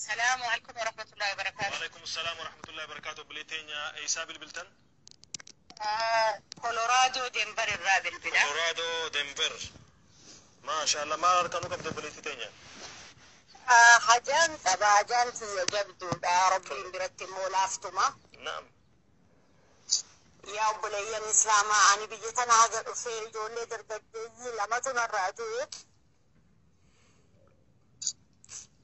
Salaamu alaikum warahmatullahi wabarakatuh. Waalaikum salaam warahmatullahi wabarakatuh. Obboleettii teenya, eessaa bilbiltan? Colorado, Denver irraa bilbila. Colorado, Denver. Maasha Allah, maal harkaa nu qabdi, obboleettii teenya? Hajaan qaba, hajaan tiyya jabduudha. Rabbiin biratti immoo laaftuma. Naam. Yaa obboleeyyan Islaamaa, ani biyya tana haga dhufee ijoollee dargaggeeyyii lamatu narraa du'e.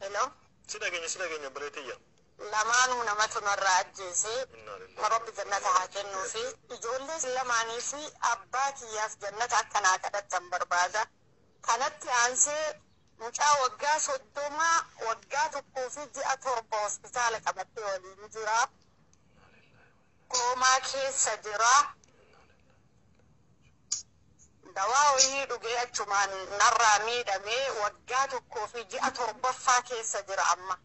Hello? Si dhageenya, si dhageenya, obboleettiyya. Lamaanuu namatu narraa ajjeese. Innaa lillahi. Rabbi jannata haa kennuu fi ijoollee lamaanii fi abbaa kiyyaaf jannata akkanaa kadhattan barbaada. Kanatti aansee mucaa waggaa 30, waggaa 1 fi ji'a 7 hospitaala qabattee waliin jira. Koomaa keessa jira. Dawaa wayii dhugee achumaan narraa miidhamee waggaa 1 fi ji'a 7ffaa keessa jira amma.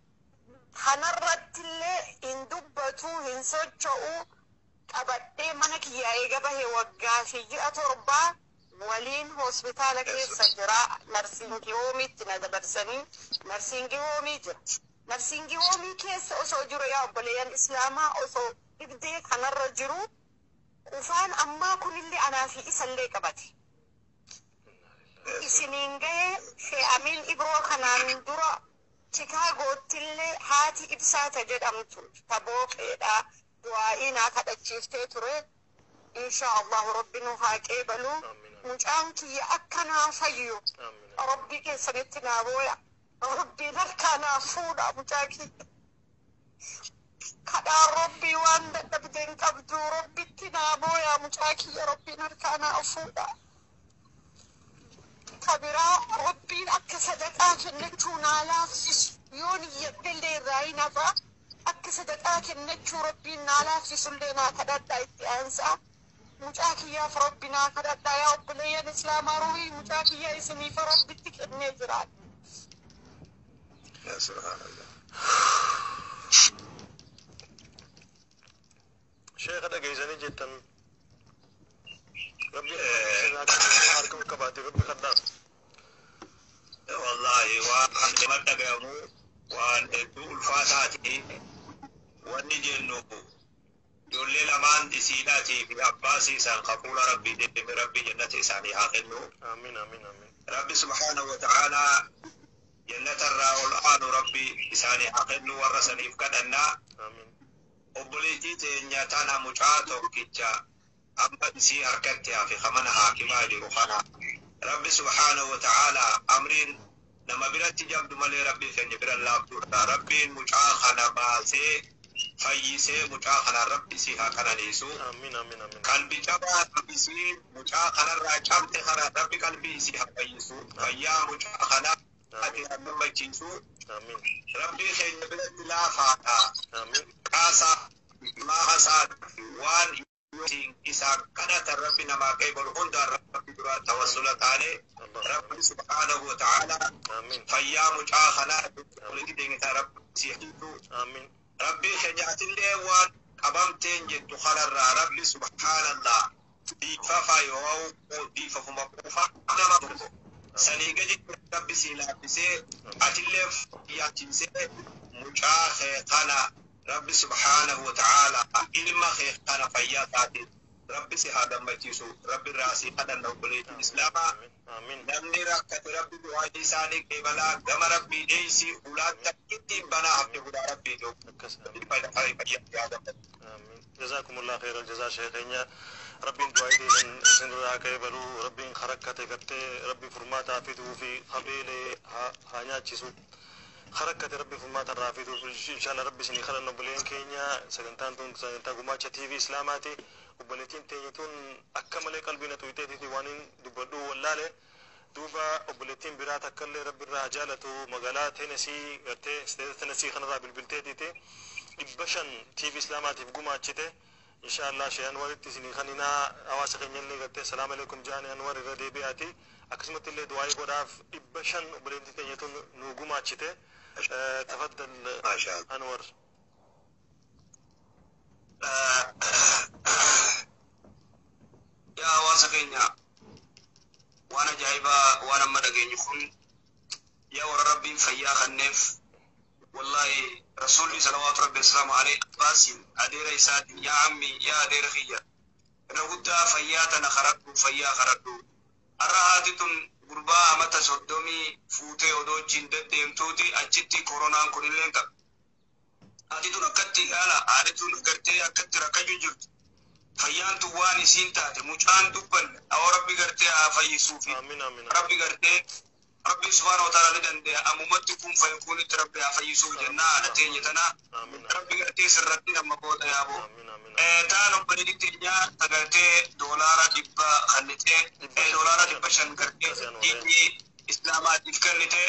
Kanarrattillee hin dubbatu, hin socho'u. Qabadhee mana kiyyaa eega bahe waggaa fi ji'a 7 waliin hospitaala keessa jira. Nursing home-itti na dabarsanii nursing home jira. Nursing home keessa osoo jiru, yaa obboleeyyan Islaamaa, osoo dhibdee kanarra jiru, qufaan ammaa kunillee anaa fi isallee qabate. Isiniin gahee fe'amiin Ibroo kanaan dura Chikaagootti haati Ibsaata jedhamtu tabooqeedha. Du'aa'ii naa kadhachiiftee ture. Insha Allahu Rabbi nu haa qeebalu. Mucaan kiyya akka naa fayyu Rabbii keessanitti naa booya. Rabbiin harkaa naa fuudha mucaa kiyya. Kadhaan Rabbii waan dadhabdeen qabdu, Rabbitti naa booya, mucaa kiyya Rabbiin harkaa naa fuudha. Kabiraa Rabbiin akka sadaqaa kennachuu naa laaffisu, yoon iyyadhellee irraa hin hafa, akka sadaqaa kennachuu Rabbiin naa laaffisullee naa kadhadhaa. Itti aansaa mucaa kiyyaaf Rabbi naa kadhadhaa. Yaa obboleeyyan Islaamaa, ruhii mucaa kiyyaa isiniif Rabbitti kennee jira. Ya subhanallah. Sheekha, dhageessanii jettan, Rabbi harka qabaate Rabbi kadhaaf. Wallahi waan nama dhagayamu, waan hedduu ulfaataati. Wanni jennu, ijoollee lamaan isiidhaatii fi abbaa isaan qabuula Rabbii deeme, Rabbi jannata isaanii haa kennu. Amiin, amiin, amiin. Rabbi subhaanahu wa ta'aalaa jannata irraa ol aanu Rabbi isaanii haa kennu, warra saniif kadhannaa. Amiin. Obboleettii teenya tana mucaa tokkicha amma isii harkatti hafe kamana haakimaa jiru kana, Rabbi subhaanahu wa ta'aalaa amriin nama biratti jabdu malee Rabbii keenya bira laaftuudha. Rabbiin mucaa kana baasee fayyisee mucaa kanaan Rabbi isii haa qananiisu. Amiin, amiin, amiin. Qalbii cabaa isii mucaa kanarraa cabte kana Rabbi qalbii isii haa fayyisu. Fayyaa mucaa kanaa ati haa gammachiisu. Amiin. Rabbii keenya biratti laafaadha. Amiin. Qaasaa maasaa waan isaan kadhatan Rabbi namaa qeebalu hundaan Rabbi dura tawassula taane Rabbi subhaanahu wa ta'ala Amiin. fayyaa mucaa kanaa walitti deemita Rabbi si hiiku. Amiin. Rabbii keenya atillee waan qabamteen jettu kanarraa Rabbi subhaanallah dhiifafa yoo dhiifafuma qofa nama tokko sanii gadi Rabbi si laaffisee atillee fayyaachisee mucaa kee kana Rabbi subhaanahu wa ta'ala ilma kee kana fayyaa taateen Rabbi si haa gammachiisu. Rabbi irraa si kadhanna, obboleettiin Islaamaa. Amiin. Namni rakkate Rabbi du'aa isaanii qeebalaa, gama Rabbii dheeysi, ulaan takkittiin banaa hafte hulaa Rabbii ta'u. Akkas. Amiin. Fayyaa gammadu. Amiin. Jazaakumullah khairan jazaa sheekeenya. Rabbiin du'aa keessan isinirraa qeebalu, Rabbiin harakkate gartee Rabbi furmaataa fiduu fi qabeelee haa nyaachisu. Harakkate Rabbi furmaata irraa fiduuf inshallah Rabbi isinii kadhanna, obboleen keenya. Sagantaan tun sagantaa gumaacha TV Islaamaati. Obboleettiin teenya tun akka malee qalbii na tuyteetiiti waan hin dubbadhu wallaale. Duuba obboleettiin biraa takka illee Rabbi irraa haa jaalatu, magaalaa Tennessee, gartee state Tennessee kanarraa bilbilteetiiti 500 TV Islaamaatiif gumaachite. Insha Allah shee Anwaritti isinii kaninaa, hawaasa keenya illee gartee salaam alaikum jaani Anwar irra deebi'aati. Akkasumatti illee du'aayii godhaaf, 500 obboleettiin teenya tun nu gumaachite. Tafaddal. Maashaa Allah. Anwar. Yaa hawaasa keenya, waan ajaa'ibaa waan amma dhageenyu kun, yaa warra Rabbiin fayyaa kenneef Wallahi rasuulli salawaatu rabbi wasalaamu alayhi Abbaasiin, adeera isaatiin, "Yaa ammi, yaa adeera kiyya, irra guddaa fayyaa tana karadhu, fayyaa karadhu." Har'a haati tun gurbaa amata 30 fuutee odoo wajjin deddeemtuuti achitti koronaan kunillee qaba. Haati tun akkatti haala haati tun gartee akkatti rakkachuu jirtu. Fayyaan tun waan isiin taate mucaan dubbanne awoo rabbi gartee haa fayyisuufi. Amiin, amiin. Rabbi gartee, rabbi subhaana wa ta'ala ni danda'a, ammumatti kun fayyukuunitti rabbi haa fayyisuuf jennaa haadha teenya tanaa. Amiin. Rabbi gartee sirratti amma booda yaaboo. Amiin, amiin. Taan obboleettii teenyaa tagartee $100 kennitee, $500 gartee diinii islaamaatiif kennitee.